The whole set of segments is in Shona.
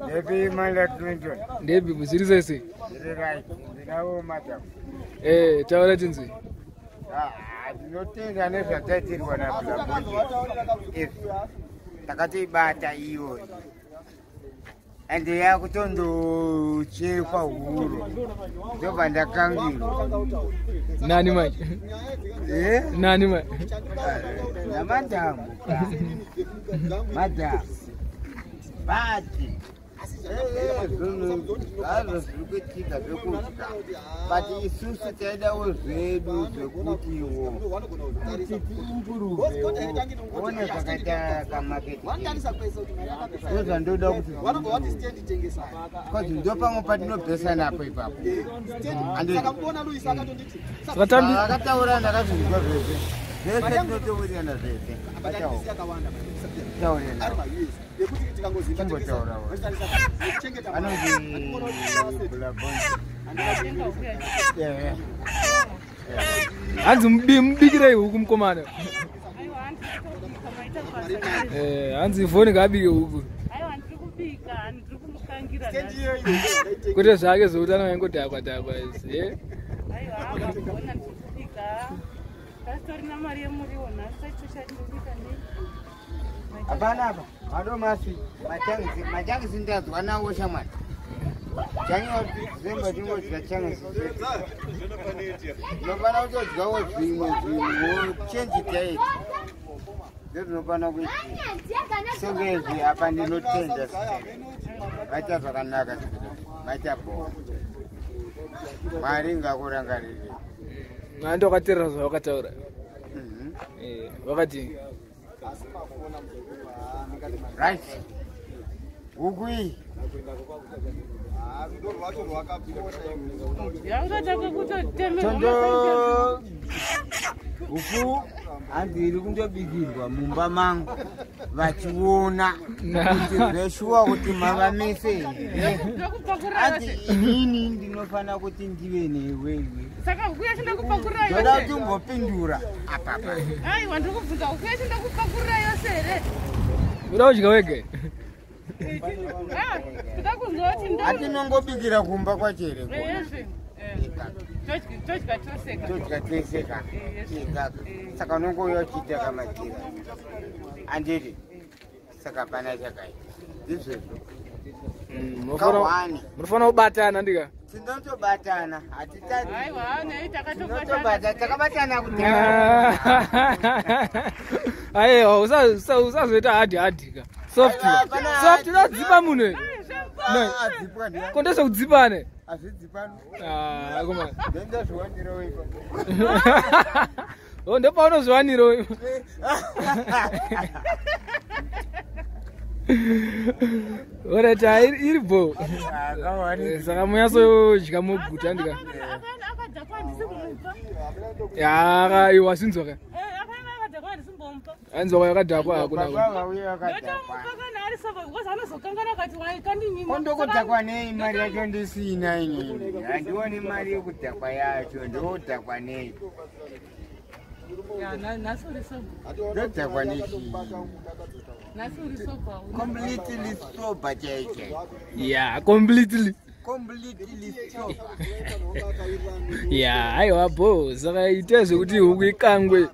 Ndepi Manda Clinton. Ndepi zviri sei sei? Zviri right. Ndinavo madam. Eh, taura tinzwi. Ah, ndinotenda nezvataitirwa naBlabonje. Izvi takatoibata iyoyi. And yakutondochekwa huro. Ndobva ndakangirwa. Nani manje? Eh? Nani manje? Namadhamu. Madhamu. But zvinhu zvazvo zviri kuitika zvekudya, but isusu taidawo zvedu zvekutiwo kuti tiimpuruvewo one zvakaita kamaketi. Ndozvandoda kuti, because ndo pamwe patinobhesanapo ipapo. Akataura, ndakazvinzwa zvese zvese, tinotowirirana zvese. Taurirana, chimbotaurawo. Anonzi Bulabonzi. Hanzi mubikirei huku mukomana. Eh, hanzi foni ngaabike huku. Aiwa, ndiri kubika, ndiri kumukangira. Kwete zvake zvekuti anongodhakwa dhakwa izvi. Eh? Aiwa, akagona, ndiri kubika. Tasitorina mari yemuriwo nhasi, tachitoshati nei. Hapana apa madomasi, machangisi, machangisi ndazwa nawo shamwari. January, December tingodya changisi. Tinofana kutodyawo zvimwe zvinhu, change diet, ndozvinofana kuitika sengezvi. Apa ndinotenda, maita zvakanaka, maita bho, Mwari ngakurangarire. Mandi wakateerera zvawakataura. Eh, wakati Right, huku iyi Yakutotanga kutotemerwa. Tondo huku hanzi iri kundobikirwa mumba mangu vachiona kuti zveshuwa kuti mava mese here. Ndokupakurira Hanzi yose. inini ndinofanira kuti ndive newewe. Saka huku yacho ndakupakurira Ndoda yose. kuti umbopindura apapa. Aiwa, ndiri kubvunza, huku yacho ndakupakurira yose here? Uda kudya wega. Ah, kuda kunzwa kuti ndo Atinongobikira kumba kwachere. Ezve. Todya toseka. Todya twese ka. Ikaka saka unongouya uchiita kamajira, anditi? Saka pana chakaita ndizvezvo. Kawani. Munofanira kubatana ndika. Tinotobatana, hatitati. Aiwa, nei takatobatana. Tinotobata, takabatana kudhara. Aiwa, usazoita hard hard ka. Soft. Aiwa, pana Soft unodzipa munhu. Adzipwa ndiani? Kondese kudzipane. Hazvidzipani. Ah, akoma. Ndendazviwanirawo ipapo. Oh, ndopaunozviwanirawo. Alright, ah, iri bho. Akawani. Saka munyatsodya muguta ndika. Akadhakwa, handisi kumupa. Ya, iwe wasinzwa ka. Akaenda akadhakwa, handisi kumbomupa. Anzwa yakadhakwa hakuna. Baba vauya vakadhakwa. Ndotomupa kana ari sober, because anozokangana akati waikandinyima. Kondokudhakwa nei? Mari yacho ndisina inini, handioni mari yekudhakwa yacho. Ndodhakwa nei? Nhasi uri sober. Ndodhakwa nechii? Nhasi uri sober. Completely sober chaichai. Yeah, completely. Completely sober. Yeah, aiwa bho. Saka ite zvekuti huku ikangwe.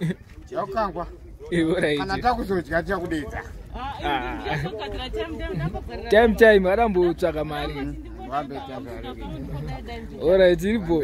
Yakangwa. Alright. Kana takuzodya tichakudedza. Ndichazogadzira time time, ndambogadzira. Time time arambotsvaka mari. Wambe tazvareke. Alright, iri bho.